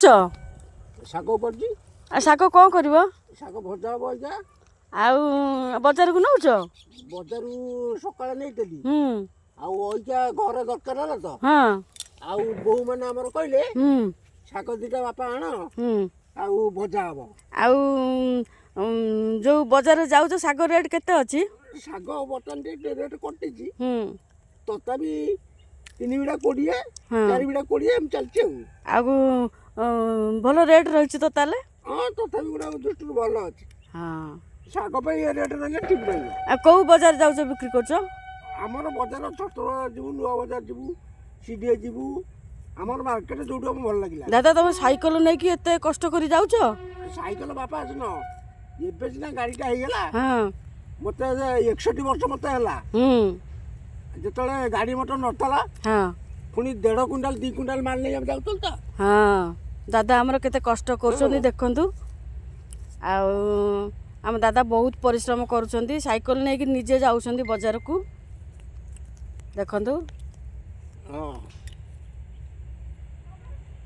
ଉପାଡୁଛ? ଶାଗ ଉପାଡୁଛି। ଆଉ ଶାଗ କ'ଣ କରିବ? ଶାଗ ଭଜା ହବ ଏଇଟା। ଆଉ ବଜାରକୁ ନେଉଛ? ବଜାରରୁ ସକାଳେ ନେଇଥିଲି। ଆଉ ଅଇକା ଘରେ ଦରକାର ହେଲା ତ। ଆଉ ବୋହୂମାନେ ଆମର କହିଲେ, ଶାଗ 2ଟା ବାପା ଆଣ, ଆଉ ଭଜା ହବ। ଆଉ ଯୋଉ ବଜାରରେ ଯାଉଛ, ଶାଗ ରେଟ୍ କେତେ ଅଛି? ଶାଗ ବର୍ତ୍ତମାନ ଟିକେ ରେଟ୍ କଟିଛି। ତଥାପି 3 ବିଡ଼ା 20, 4 ବିଡ଼ା 20 ଏମିତି ଚାଲିଛି ଆଉ। ଆଉ ଭଲ ରେଟ୍ ରହିଛି ତ ତାହେଲେ? ହଁ, ତଥାପି ଗୋଟେ ଦୃଷ୍ଟିରୁ ଭଲ ଅଛି। ଶାଗ ପାଇଁ ଏ ରେଟ୍ ରହିଲେ ଠିକ୍ ରହିବ। ଆଉ କୋଉ ବଜାର ଯାଉଛ, ବିକ୍ରି କରୁଛ? ଆମର ବଜାର ଛତ୍ର ଯିବୁ, ନୂଆ ବଜାର ଯିବୁ, ସିଡିଏ ଯିବୁ, ଆମର ମାର୍କେଟ ଯୋଉଠୁ ଆମକୁ ଭଲ ଲାଗିଲା। ଦାଦା, ତମେ ସାଇକେଲ ନେଇକି ଏତେ କଷ୍ଟ କରି ଯାଉଛ? ସାଇକେଲ ବାପା ଆସିନ, ଏବେ ସିନା ଗାଡ଼ିଟା ହେଇଗଲା। ମୋତେ 61 ବର୍ଷ ମୋତେ ହେଲା। ଯେତେବେଳେ ଗାଡ଼ି ମଟର ନଥିଲା, ପୁଣି ଦେଢ଼ କୁଇଣ୍ଟାଲ 2 କୁଇଣ୍ଟାଲ ମାଲ ନେଇ ଆମେ ଯାଉଥିଲୁ ତ। ହଁ, ଦାଦା ଆମର କେତେ କଷ୍ଟ କରୁଛନ୍ତି ଦେଖନ୍ତୁ। ଆଉ ଆମ ଦାଦା ବହୁତ ପରିଶ୍ରମ କରୁଛନ୍ତି, ସାଇକେଲ ନେଇକି ନିଜେ ଯାଉଛନ୍ତି ବଜାରକୁ, ଦେଖନ୍ତୁ।